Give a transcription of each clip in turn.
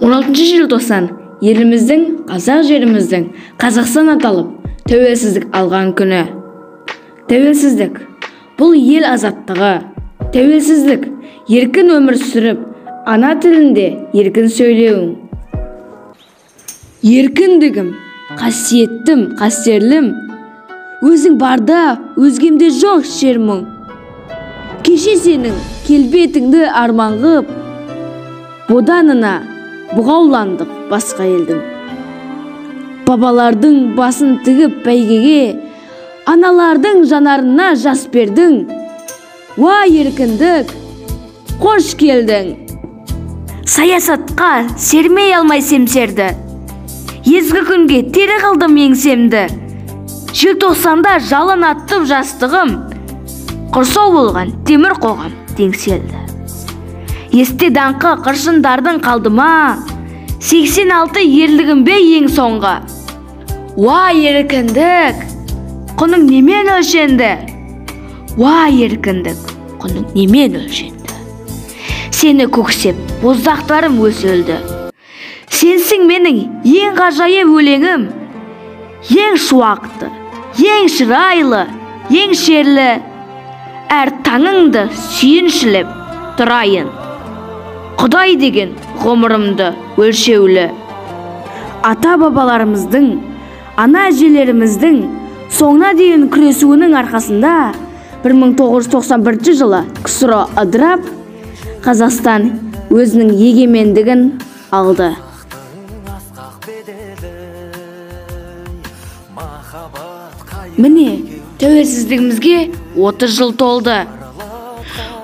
16 желтоқсан еліміздің, қазақ жеріміздің Қазақстан аталып, тәуелсіздік алған күні. Тәуелсіздік бұл ел азаттығы. Тәуелсіздік еркін өмір сүріп, ана тілінде еркін сөйлеуің. Еркіндігім, қасиеттім, қастерлім, өзің барда өзгемде жоқ шер мұң. Кеше сенің келбетіңді арман қып, боданына бұғауландық басқа елдің. Бабалардың басын тігіп бәйгеге, аналардың жанарына жас бердің. Уа еркіндік, қош келдің. Саясатқа сермей алмай семсерді, езгі күнге тері қылдым еңсемді. Желтоқсанда жалын аттып жастығым, құрсау болған темір қоғам теңселді. Есте даңқы қыршындардың қалды ма, 86 ерлігім бе ең соңғы? Уа еркіндік, құның немен өлшенді? Уа еркіндік, құның немен өлшенді? Сені көксеп, боздақтарым өсөлді. Сенсің менің ең ғажайып өлеңім, ең шуақты, ең шырайлы, ең шерлі. Әр таңыңды сүйіншілеп тұрайын. Құдай деген ғұмырымды өлшеулі. Ата-бабаларымыздың, ана-әжелеріміздің соңына дейін күресуінің арқасында 1991 жылы КСРО ыдырап, Қазақстан өзінің егемендігін алды. Міне, тәуелсіздігімізге 30 жыл толды.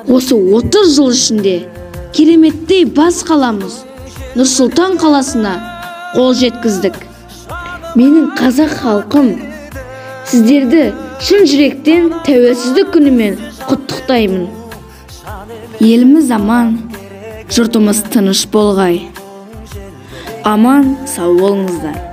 Осы 30 жыл ішінде кереметтей бас қаламыз Нұр-Сұлтан қаласына қол жеткіздік. Менің қазақ халқым, сіздерді шын жүректен тәуелсіздік күнімен құттықтаймын. Еліміз аман, жұртымыз тыныш болғай. Аман сау болыңыздар.